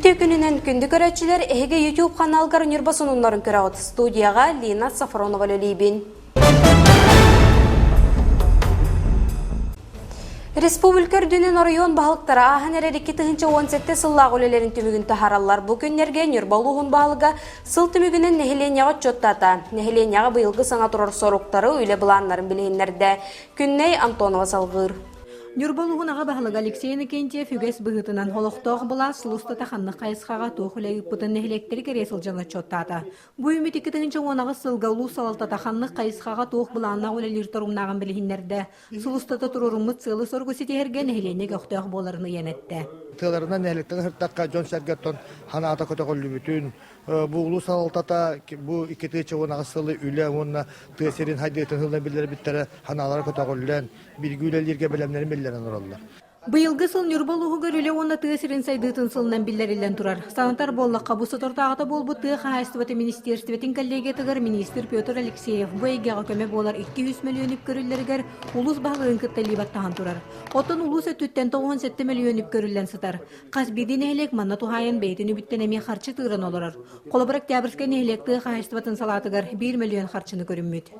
Үтүө күнүнэн күндү көрөөччүлэр, эһиги YouTube ханаалгар Ньурба сонуннарын көрөҕүт. Студияҕа Лина Сафронова үлэлиибин. Республика үрдүнэн оройуон баһылыктара ааһан эрэр 2017 сыллаах үлэлэрин түмүгүн таһаараллар. Бу күннэргэ Ньурба улууһун баһылыга сыл түмүгүнэн нэһилиэнньэҕэ отчуоттаата. Нэһилиэнньэҕэ быйылгы саҥа турар соруктары, үлэ былааннарын билиһиннэрдэ. Күннэй Антонова салҕыыр. Ньурба улууһун аҕа баһылыга Алексей Иннокентьев үгэс быһыытынан олохтоох былаас сыл устата ханнык хайысхаҕа туох үлэ ыыппытын нэһилиэктэри кэрийэ сылдьан отчуоттаата. Бу үүммүт 2018 сылга улуус салалтата ханнык хайысхаҕа туох былааннаах үлэлиир торумнааҕын билиһиннэрдэ. Сыл устата туруоруммут сыалы-соругу ситиһэргэ нэһилиэнньэ көхтөөх буоларын ыйан эттэ. Тыаларынан нэһилиэктэн ыһыртахха дьон-сэргэ оттон санаата көтөҕүллүбүтүн, бу улуус салалтата бу 2018 сылы үлэ уонна тыа сирин хайдыытын сылынан биллэрбиттэрэ санаалара көтөҕүллэн, бииргэ үлэлииргэ бэлэмнэрин биллэрэн олороллор. Быйылгы сыл Ньурба улууһугар үлэ уонна тыа сирин сайдыытын сылынан биллэриллэн турар. Санатар буоллахха, бу соторутааҕыта буолбут тыа хаһаайыстыбатын министиэристибэтин коллегиятыгар миниистир Петр Алексеев бу эйгэҕэ көмө буолар 200 мөлүйүөн үп көрүллэригэр улуус баһылыгын кытта илии баттаһан турар. Оттон улуус өттүттэн 97 мөлүйүөн үп көрүллэн сытар. Хас биирдии нэһилиэк манна туһаайан бэйэтин үбүттэн эмиэ харчы тыыран олорор. Холобур, Октябрьскай нэһилиэк тыа хаһаайыстыбатын салаатыгар 1 мөлүйүөн харчыны көрүммүт.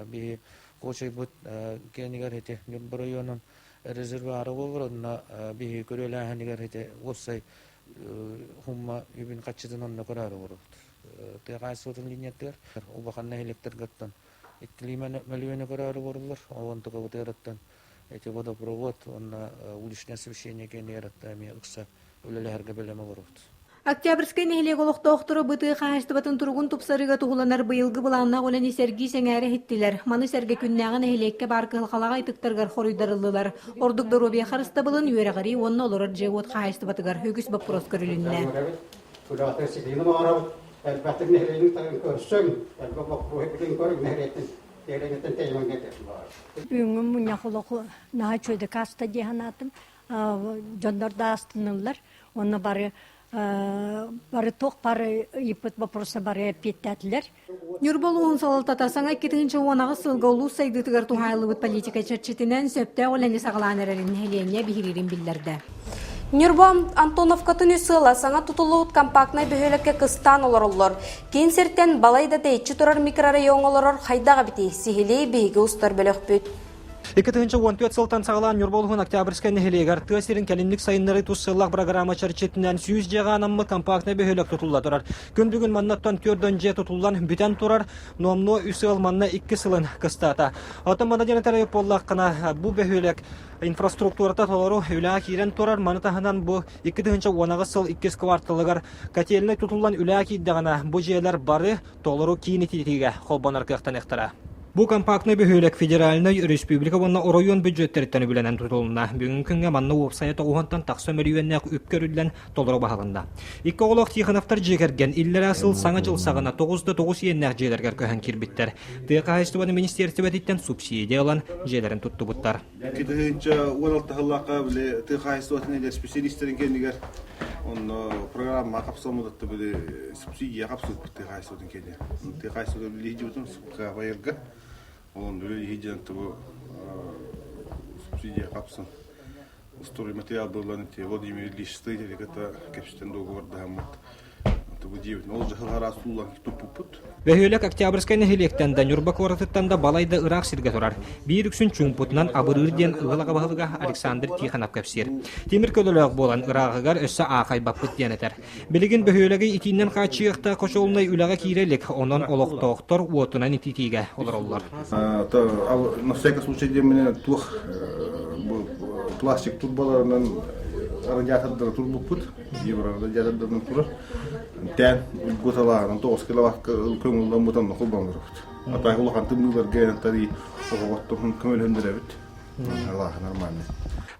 Биһи Куочайбыт киэнигэр ити Ньурба оройуонун резервуара буолар, онно биһиги көрүөлээһинигэр ити уопсай хумма үбүн хаччытын онно көрөөрү олоробут. Тыа хаһаайыстыбатын линиятыгар улахан нэһилиэктэргэ иккилии мөлүйүөнү көрөөрү олороллор. Ол онтукабытыгар ити водопровод уонна уличное освещение киэнигэр эмиэ ыкса үлэлэһэргэ бэлэм олоробут. Октябрьскай нэһилиэк олохтоохторо бу тыа хаһаайыстыбатын туругун тупсарыыга туһуланар быйылгы былааннаах үлэни сэргии сэҥээрэ иһиттилэр. Маны сэргэ күннээҕи нэһилиэккэ баар кыһалҕалаах ыйытыктарыгар хоруйдарыллылар. Ордук доруобуйа харыстабылын, үөрэҕирии уонна олорор дьиэ-уот хаһаайыстыбатыгар үгүс боппуруос көрүлүннэ. Бүгүҥҥү мунньах олох наһаа үчүгэйдик ааста дии санаатым. Дьоннор да астыннылар. Онно бары бары туох бары ыйыппыт вопроса бары эппиэттээтилэр. Ньурба улууһун салалтата саҥа 2018 сылга улуус сайдыытыгар туһаайыллыбыт политика чэрчитинэн сөптөөх үлэни саҕалаан эрэрин нэһилиэнньэ биһириирин биллэрдэ. Ньурба Антоновкатын үс сыала саҥа тутуллубут компактнай бөһүөлэккэ кыстаан олороллор. Киин сиртэн балай да тэйиччи турар микрорайоҥҥа олорор хайдах эбитий? Сиһилии биһиги устар бөлөхпүт. 2014 сылтан саҕалаан Ньурба улууһун Октябрьскай нэһилиэгэр тыа сирин кэлимник сайыннарыы тус сыллаах программа чэрчитинэн 100 дьиэҕэ анаммыт компактнай бөһүөлэк тутулла турар. Күн бүгүн маннаттан 4 дьиэ тутуллан бүтэн турар, номнуо үс ыал манна икки сылын кыстаата. Оттон манна диэн этэр буоллаххына, бу бөһүөлэк инфраструктурата толору үлэҕэ киирэн турар. Маны таһынан бу 2018 сыл иккис кварталыгар котельнай тутуллан үлэҕэ киирдэҕинэ, бу дьиэлэр бары толору киин ититиигэ холбонор кыахтаныахтара. Бу компактнай бөһүөлэк федеральнай, республика уонна оройуон бюджеттэриттэн үбүлэнэн тутулунна. Бүгүҥҥү күҥҥэ манна уопсайа тоҕуһунтан тахса мөлүйүөннээх үп көрүллэн толору баһылынна. Икки оҕолоох Тихоновтар дьиэ кэргэн иллэрээ сыл Саҥа дьыл саҕана тоҕус да тоҕус иэннээх дьиэлэригэр көһөн киирбиттэр. Тыа хаһаайыстыбатын министиэристибэтиттэн субсидия ылан дьиэлэрин туттубуттар. 2016 сыллаахха били тыа хаһаайыстыбатын эдэр специалистэрин кэннигэр онно программа хапсаммытатта били субсидия хапсыбыт тыа хаһаайыстыбатын кэннигэр. Тыа хаһаайыстыбатын билиһи субсидия Онон үлэлиһи дьон тобу субсидия хапсан стройматериал буолан ити Владимир Ильич строители кытта кэпсэтэн договордаһаммыт Бөһүөлэк Октябрьскай нэһилиэктэн да, Ньурба куоратыттан да балай да ыраах сиргэ турар. Биир үксүн чуумпутунан абырыыр диэн ыал аҕа баһылыга Александр Тихонов кэпсиир. Тимир көлөлөөх буолан ырааҕыгар өссө аахайбаппыт диэн этэр. Билигин бөһүөлэги итиинэн хааччыйыахтаах хочуолунай үлэҕэ киирэ илик, онон олохтоохтор уотунан ититиигэ олороллор. На всякий случай диэмминэ туох пластик турбаларынан радиатордары турбуппут. Евро турар. Тэн гуталааҕынан 9 киловатка көҥүллэммытан холбоноробут. Атай улахан тымныыларга тари оҕоҕоттон көмөлөһүндүрэбит. Алааһы нормально.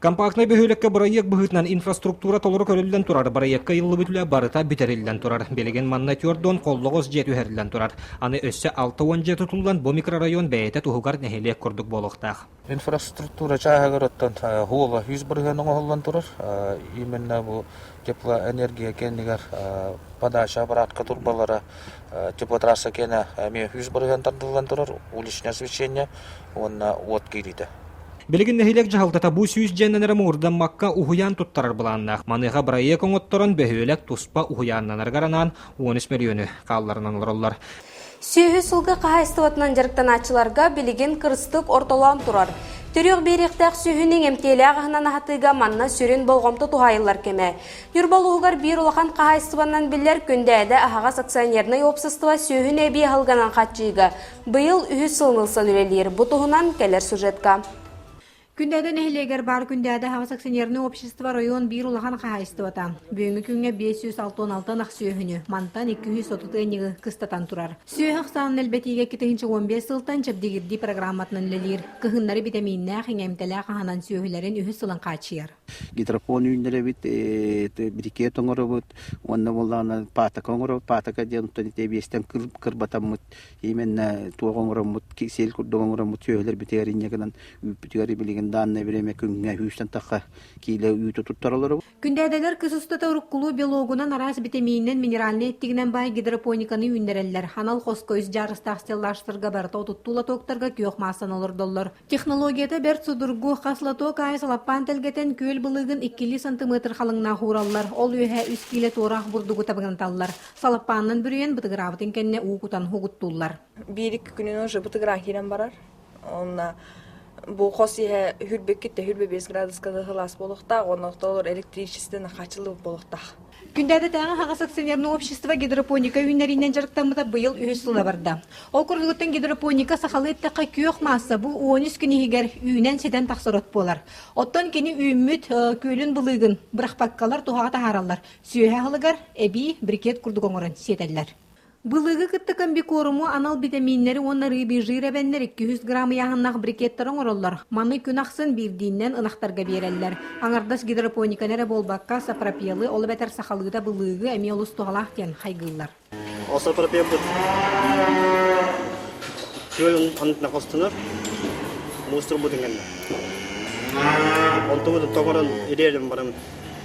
Компактнай бөһүөлэккэ бырайыак быһыытынан инфраструктура толору көрүллэн турар. Бырайыакка ыллыбыт үлэ барыта бүтэриллэн турар. Билигин манна 40 холлоҕос дьиэ түһэриллэн турар. Аны өссө 60 дьиэ тутуллан бу микрорайон бэйэтэ туһугар нэһилиэк курдук буолуохтаах. Инфраструктура чааһыгар оттон хуола 100% оҥоһуллан турар. Именно бу теплоэнергия кэннигэр подача обратка турбалара теплотрасса кэнэ эмиэ 100% тардыллан турар, уличное освещение уонна уот киириитэ. Билигин нэһилиэк дьаһалтата бу 100 дьиэннэн эрэ муҥурдаммакка уһуйаан туттарар былааннаах. Маныаха бырайыак оҥотторон бөһүөлэк туспа уһуйааннанарыгар анаан 13 мөлүйүөнү хаалларынан олороллор. Сүөһү сылгы хаһаайыстыбатынан дьарыктанааччыларга билигин кырыстык ортолоон турар. Төрүөх биэриэхтээх сүөһүнү иҥэмтиэлээх аһынан аһатыыга манна сүрүн болҕомто туһаайыллар кэмэ. Ньурба улууһугар биир улахан хаһаайыстыбаннан биллэр Күндээдэ аһаҕас акционернай уопсастыба сүөһүнү эбии аһылыганан хааччыйыыга быйыл үһүс сылын ылсан үлэлиир. Бу туһунан кэлэр сюжетка. Күндээдэ нэһилиэгэр баар Күндээдэ аһаҕас акционернай общество оройуон биир улахан хаһаайыстыбата. Бүгүҥҥү күҥҥэ 566 ынах сүөһүнү, мантан 230 ыанньыгы кыстатан турар. Сүөһү ахсаанын элбэтиигэ 2015 сылтан чэбдигирдии программатынан үлэлиир. Кыһыннары битэмииннээх, иҥэмтэлээх аһынан сүөһүлэрин үһүс сылын хааччыйар. Гидропон үүннэрэбит, брикет оҥоробут уонна буоллаҕына паатака оҥоробут. Паатака диэн оттон ити эбиэстэн кырбатаммыт именно туох оҥороммут, сиэл курдук оҥороммут сүөһүлэрбитигэр инньэ гынан үүппүтүгэр билигин дааннай бириэмэ күҥҥэ сүүстэн тахха киилэ үүтү туттараллар. Күндээдэлэр кыс устата уруккулуу белогунан араас битэмиининэн минеральнай эттигинэн баай гидропониканы үүннэрэллэр. Анал хоско үс дьаарыстаах стеллажтарга барыта отуттуу лотоктарга күөх маасаны олордоллор. Технологията бэрт судургу, хас лоток аайы салаппаан тэлгэтэн күөл былыыгын иккилии сантиметр халыҥнаах уураллар, ол үөһэ үс киилэ туораах бурдугу табыгынаталлар. Салаппаанынан бүрүйэн бытыгыраабытын кэннэ уу кутан угуттууллар. Биир-икки күнүн уже бытыгыраан киирэн барар. Онно бу хос иһэ хүрбэккит хүрбэ 5 градуска сылаас буолуохтаах, онно олор электричествоны хааччыллыбыт буолуохтаах. Күндээдэтээҕи аһаҕас акционерное общество гидропоника үүннэриинэн дьарыктаммыта быйыл үһүс сыла барда. Ол курдугуттан гидропоника сахалыы эттэххэ күөх маасса бу 13 күн иһигэр үүнэн-ситэн тахсар от буолар. Оттон кини үүммүт күөлүн былыыгын бырахпаккалар туһаҕа таһаараллар. Сүөһэ аһылыгар эбии брикет курдук оҥорон сиэтэллэр. Былыыгы кытта комбикоруму анал битэмииннэри уонна рыбий жир эбэннэр 200 грамм ыйааһыннаах брикеттары оҥороллор. Маны күн ахсын биирдииннэн ынахтарга биэрэллэр. Аҥардас гидропониканы эрэ буолбакка, сапропелы, ол эбэтэр сахалыыта былыыгы эмиэ олус туһалаах диэн хайгыыллар. Ол сапропелбыт күөл аннынан хостонор, муус турбутун кэннэ. Онтубут тоҥорон ириэрэн баран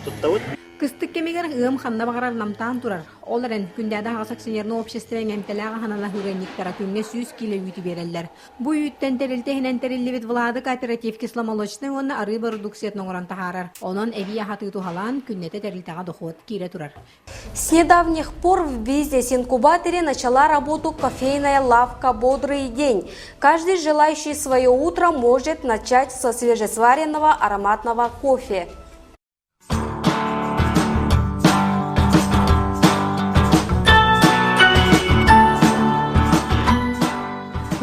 туттабыт. Кыстык кэмигэр ыам ханна баҕарар намтаан турар. Ол эрэн, Күндээдэ аһаҕас акционернай общество иҥэмтэлээх аһынан аһыырыанньыктара күҥҥэ 100 киилэ үүтү биэрэллэр. Бу үүттэн тэрилтэ иһинэн тэриллибит Влада кооператив кисломолочнай уонна арыы бородууксуйатын оҥорон таһаарар. Онон эбии аһатыы туһалаан, күннэтэ тэрилтэҕэ дохуот киирэ турар. С недавних пор в бизнес-инкубаторе начала работу кофейная лавка «Бодрый день». Каждый желающий свое утро может начать со свежесваренного ароматного кофе.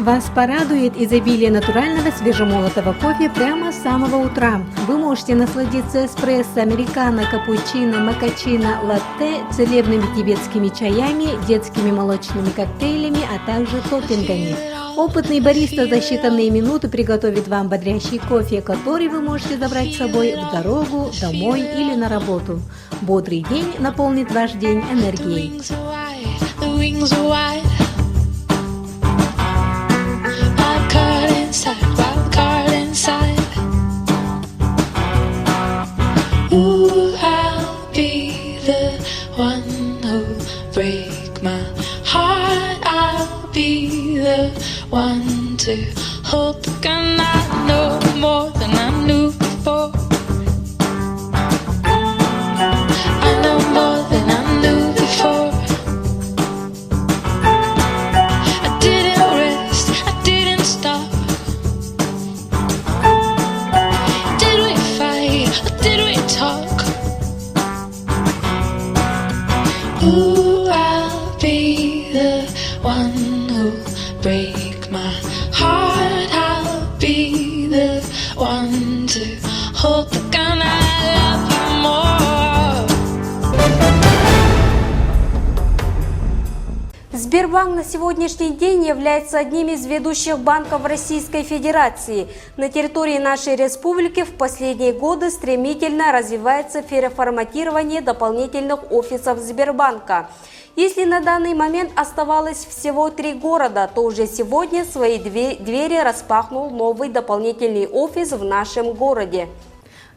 Вас порадует изобилие натурального свежемолотого кофе прямо с самого утра. Вы можете насладиться эспрессо, американо, капучино, макачино, латте, целебными тибетскими чаями, детскими молочными коктейлями, а также топпингами. Опытный бариста за считанные минуты приготовит вам бодрящий кофе, который вы можете забрать с собой в дорогу, домой или на работу. Бодрый день наполнит ваш день энергией. be the one to hold the gun. I know more than I knew before. I know more than I knew before. I didn't rest, I didn't stop. Did we fight or did we talk? Ooh, I'll be the one who break my heart. I'll be the one to hold the gun. I love you more. Сбербанк на сегодняшний день является одним из ведущих банков Российской Федерации. На территории нашей республики в последние годы стремительно развивается переформатирование дополнительных офисов Сбербанка. Если на данный момент оставалось всего три города, то уже сегодня свои двери распахнул новый дополнительный офис в нашем городе.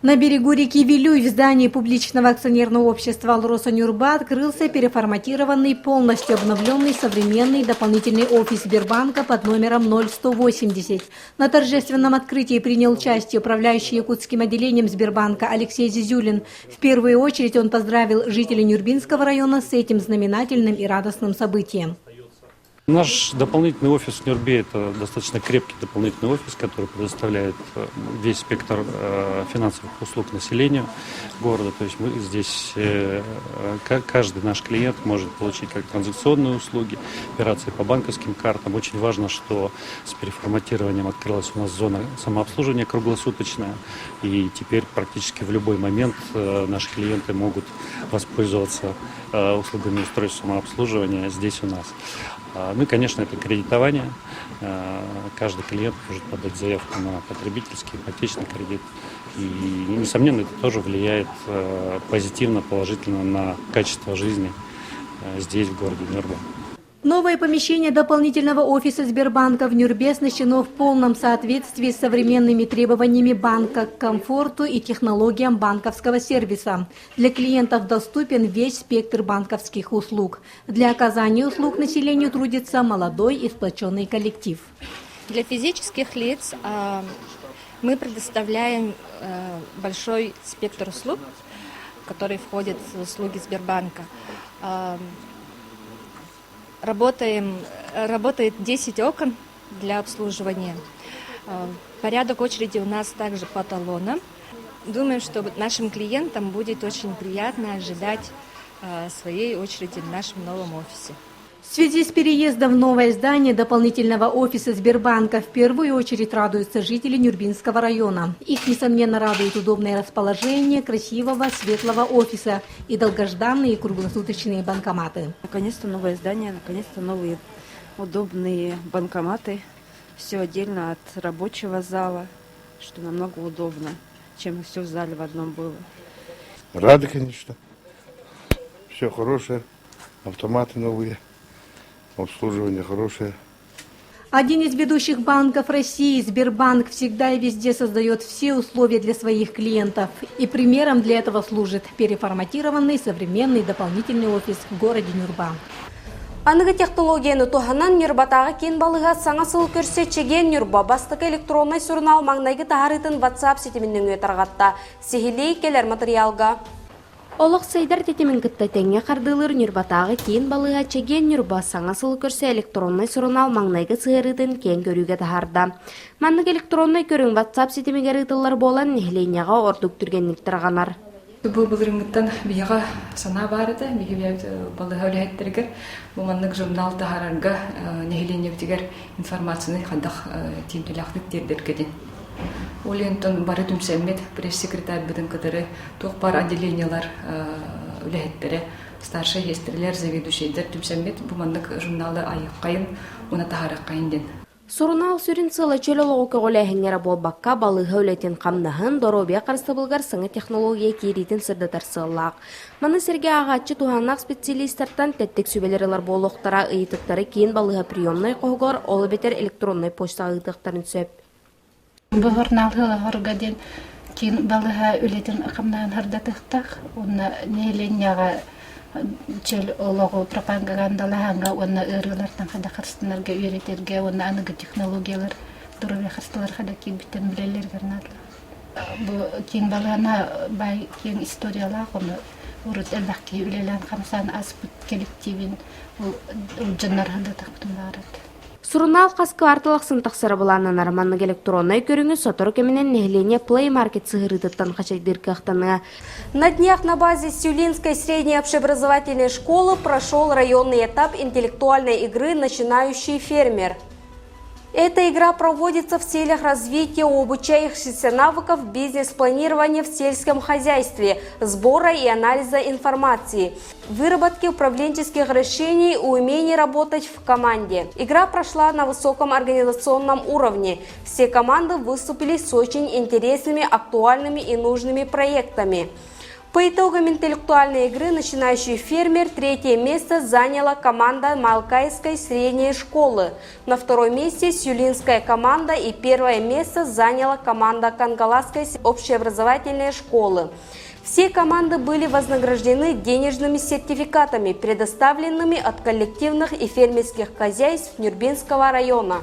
На берегу реки Вилюй в здании публичного акционерного общества «Алроса Нюрба» открылся переформатированный, полностью обновленный современный дополнительный офис Сбербанка под номером 0180. На торжественном открытии принял участие управляющий якутским отделением Сбербанка Алексей Зизюлин. В первую очередь он поздравил жителей Нюрбинского района с этим знаменательным и радостным событием. Наш дополнительный офис в Нюрбе – это достаточно крепкий дополнительный офис, который предоставляет э, весь спектр э, финансовых услуг населению города. То есть мы здесь, э, каждый наш клиент может получить как транзакционные услуги, операции по банковским картам. Очень важно, что с переформатированием открылась у нас зона самообслуживания круглосуточная. И теперь практически в любой момент наши клиенты могут воспользоваться услугами устройств самообслуживания здесь у нас. Ну и, конечно, это кредитование. Каждый клиент может подать заявку на потребительский, ипотечный кредит. И, несомненно, это тоже влияет позитивно, положительно на качество жизни здесь, в городе Нюрба. Новое помещение дополнительного офиса Сбербанка в Нюрбе оснащено в полном соответствии с современными требованиями банка к комфорту и технологиям банковского сервиса. Для клиентов доступен весь спектр банковских услуг. Для оказания услуг населению трудится молодой и сплоченный коллектив. Для физических лиц мы предоставляем большой спектр услуг, который входит в услуги Сбербанка. Работаем, работает 10 окон для обслуживания. Порядок очереди у нас также по талонам. Думаю, что нашим клиентам будет очень приятно ожидать своей очереди в нашем новом офисе. В связи с переездом в новое здание дополнительного офиса Сбербанка в первую очередь радуются жители Нюрбинского района. Их, несомненно, радует удобное расположение красивого светлого офиса и долгожданные круглосуточные банкоматы. Наконец-то новое здание, наконец-то новые удобные банкоматы. Все отдельно от рабочего зала, что намного удобно, чем все в зале в одном было. Рады, конечно. Все хорошее, автоматы новые, обслуживание хорошее. Один из ведущих банков России, Сбербанк, всегда и везде создает все условия для своих клиентов. И примером для этого служит переформатированный современный дополнительный офис в городе Нюрба. Аныгы технологияны туһанан Ньурбатааҕы киин балыыһа саҥа сылы көрсө Чэгиэн Ньурба бастакы электроннай сурунаал маҥнайгы таһаарыытын WhatsApp ситимин нөҥүө тарҕатта. Сиһилии кэлэр матырыйаалга. Олох сайдар тэтимин кытта тэҥҥэ хардыылыыр Ньурбатааҕы киин балыыһа Чэгиэн Ньурба саҥа сылы көрсө электроннай сурунаал маҥнайгы сыһыарыытын киэҥ көрүүгэ таһаарда. Маннык электроннай көрүҥ WhatsApp ситимигэр ыытыллар буолан, нэһилиэнньэҕэ ордук түргэнник тарҕанар. Бу былырыыҥҥыттан биһиэхэ санаа баар этэ. Биһиги балыыһа үлэһиттэригэр бу маннык журнал таһаарарга нэһилиэнньэбитигэр информацияны хайдах тиэмтэлээхтик тиэрдэргэ диэн. Ол иһин бары түмсэммит пресс-секретарьбытын кытары туох баар отделениелар үлэһиттэрэ, старшай сиэстэрэлэр, заведующайдар түмсэммит бу маннык журналы айыаххайын уонна таһаарыаххайын диэн. Сурунаал сүрүн сыала чөл олоҕу көҕүлээһиҥҥэ эрэ буолбакка, балыыһа үлэтин хамнаһын, доруобуйа харыстабылыгар саҥа технология киириитин сырдатар сыаллаах. Маны сэргэ ааҕааччы туһааннаах специалистартан тэттик сүбэлэр ылар буолуохтара, ыйытыктары киин балыыһа приемнай хоһугар, ол эбэтэр электроннай почтаҕа ыытыахтарын сөп. Бу журнал ыалаҕарга диэн киин балыыһа үлэтин хамнаһын сырдатыахтаах уонна нэһилиэнньэҕэ чөл олоҕу пропагандалааһыҥҥа уонна ыарыылартан хайдах харыстанарга үөрэтэргэ уонна аныгы технологиялар доруобуйа харысталар хайдах киирбиттэрин билэллэригэр наадалаах. Бу киин балыыһана баай киэҥ историялаах, ону урут элбэх киһи үлэлээн хамсаан ааспыт коллективин ол дьоннор сырдатыахпытын баҕарабыт. Сурунаал хас квартал ахсын тахсара былааннанар. Маннык электроннай көрүҥү сотору кэминэн нэһилиэнньэ Play Market сыһыарыытыттан хачайдыыр кыахтаныа. На днях на базе Сюлинской средней общеобразовательной школы прошел районный этап интеллектуальной игры «Начинающий фермер». Эта игра проводится в целях развития обучающихся навыков бизнес-планирования в сельском хозяйстве, сбора и анализа информации, выработки управленческих решений и умений работать в команде. Игра прошла на высоком организационном уровне. Все команды выступили с очень интересными, актуальными и нужными проектами. По итогам интеллектуальной игры «Начинающий фермер» третье место заняла команда Малкайской средней школы. На втором месте Сюлинская команда и первое место заняла команда Кангаласской общеобразовательной школы. Все команды были вознаграждены денежными сертификатами, предоставленными от коллективных и фермерских хозяйств Нюрбинского района.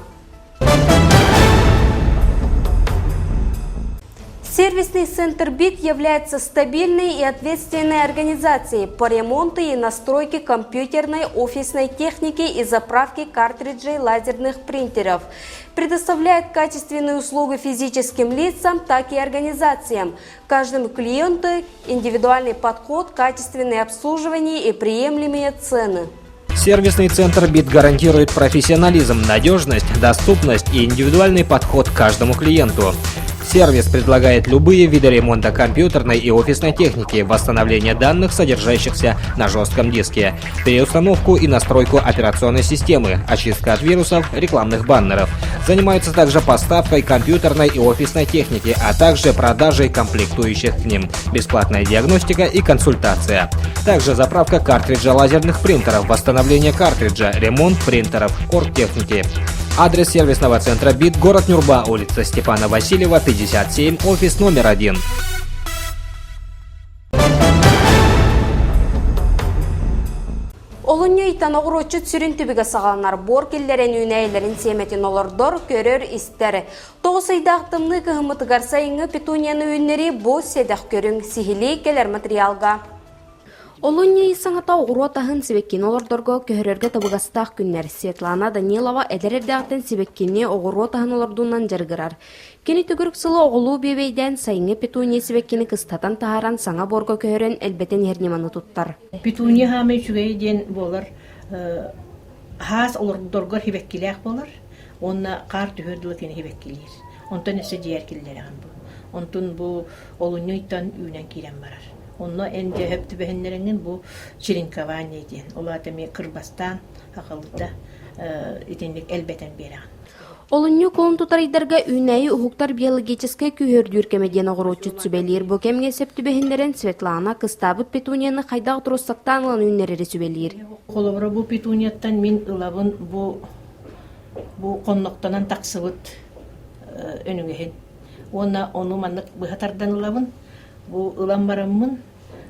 Сервисный центр БИТ является стабильной и ответственной организацией по ремонту и настройке компьютерной офисной техники и заправке картриджей лазерных принтеров. Предоставляет качественные услуги физическим лицам, так и организациям. Каждому клиенту индивидуальный подход, качественное обслуживание и приемлемые цены. Сервисный центр БИТ гарантирует профессионализм, надежность, доступность и индивидуальный подход к каждому клиенту. Сервис предлагает любые виды ремонта компьютерной и офисной техники, восстановление данных, содержащихся на жестком диске, переустановку и настройку операционной системы, очистка от вирусов, рекламных баннеров. Занимаются также поставкой компьютерной и офисной техники, а также продажей комплектующих к ним, бесплатная диагностика и консультация. Также заправка картриджа лазерных принтеров, восстановление картриджа, ремонт принтеров, оргтехники. Адрес сервисного центра БИТ, город Нюрба, улица Степана Васильева, 57, офис номер один. Олунньу ыйтан оҕуруотчут сүрүн түбүгэ саҕаланар буор киллэрэн үүнээйилэрин сиэмэтин олордор, көрөр-истэр. Тоҕус ыйдаах тымныы кыһыммытыгар сайыҥҥы петунияны үүннэрии бу сэдэх көрүҥ сиһилии кэлэр материалга. Олунньу ый саҥата оҕуруот аһын сибэккини олордорго көһөрөргө табыгастаах күннэр. Светлана Данилова эдэр эрдэҕиттэн сибэккини оҕуруот аһын олордуунан дьарыгырар. Кини төгүрүк сылы оҕолуу бүөбэйдээн сайыҥҥы петуния сибэккини кыстатан таһааран саҥа буорга көһөрөн элбэтэн иһэр ньыманы туттар. Петуния хаамай үчүгэй диэн буолар хаас олордорго сибэккилээх буолар уонна хаар түһүөр дылы кини сибэккилиир. Онтон өссө дьиэр киллэрэҕин бу. Онтун бу олунньу ыйтан үүнэн киирэн барар. Онно эн дьэ сөп түбэһиннэрэҥҥин бу черенкование диэн, ол аата эмиэ кырбастаан аҕалыыта итинник элбэтэн биэрэҕин. Олунньу кулун тутар ыйдарга үүнээйи уһуктар биологическай күүһүрдүүр кэмэ диэн оҕуруотчут сүбэлиир. Бу кэмҥэ сөп түбэһиннэрэн Светлана кыстаабыт петунияны хайдах туруссактаан ылан үүннэрэри сүбэлиир. Холобура бу петунияттан мин ылабын бу бу хоннохтонон тахсыбыт өнүгэһин уонна ону маннык быһа тардан ылабын Бу ылан бараммын,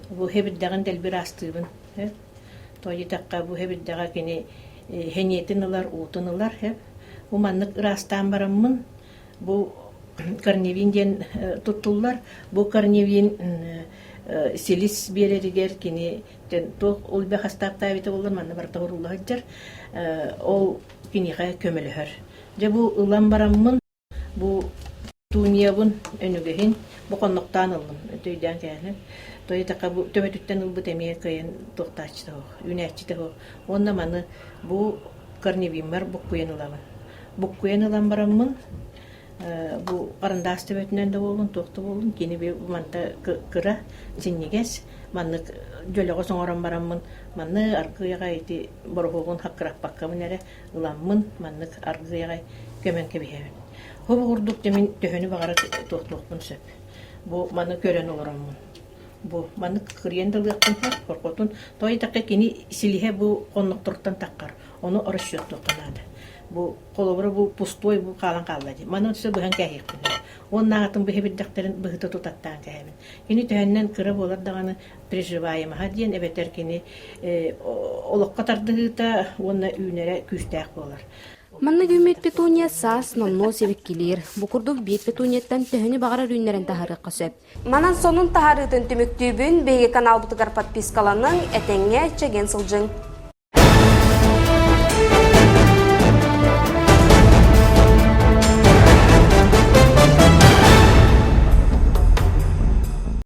бу хэбирдэҕин дэлби ыраастыыбын. Тоҕо диэтэххэ, бу хэбирдэҕэ кини хэниэтин ылар, уутун ылар. Бу маннык ыраастаан бараммын, бу корневин диэн туттуллар. Бу корневин силис биэрэригэр кини туох улбэх астааптаабыта буоллар манна барыта уруулла сылдьар. Ол киниэхэ көмөлөһөр. Дьэ бу ылан бараммын Бу туниябын, өнүгэһин бу хоннохтоон ыллым, өйдөөн кээһэн. Тоҕо бу төбөтүттэн ылбыт эмиэ кыайан туохтааччыта суох, үүнээччитэ суох. Уонна маны бу корневиммар буккуйан ылабын. Буккуйан ылан бараммын бу харандаас төбөтүнэн да буоллун, туох да буоллун, кини манта кыра, синньигэс, маннык дьөлөҕөс оҥорон бараммын, манны аргыйаҕа ити бороһуогун хаккыраппаккабын эрэ ыламмын маннык аргыый аҕай көмөн кэбиһэбин. Бу курдук мин төһөнү баҕарар туохтуохпун сөп. Бу маны көрөн олороммун. Бу маннык кырыйан да ылыахпын сөп, хорҕотун. Тоҕо диэтэххэ кини силиһэ бу хоннохторуттан таххар. Ону расчеттуохха наада. Бу холобура бу пустой бу хаалан хаалла дии. Маны өссө быһан кээһиэхпин сөп. Уоннааҕытын быһа быһыта тутаттаан кээһэбин. Кини төһөннөн кыра буолар даҕаны приживаемоһа диэн эбэтэр кини олоххо тардыһыыта уонна үүнэрэ күүстээх буолар. Маннык үүммүт петуния саас номнуо сибиккилиир. Бу курдук биир петунияттан төһөнү баҕарар үүннэрэн таһаарыахха сөп. Манан сонун таһаарыытын түмүктүүбүн. Биһиги каналбытыгар подпискаланыҥ, этэҥҥэ чэгиэн сылдьыҥ.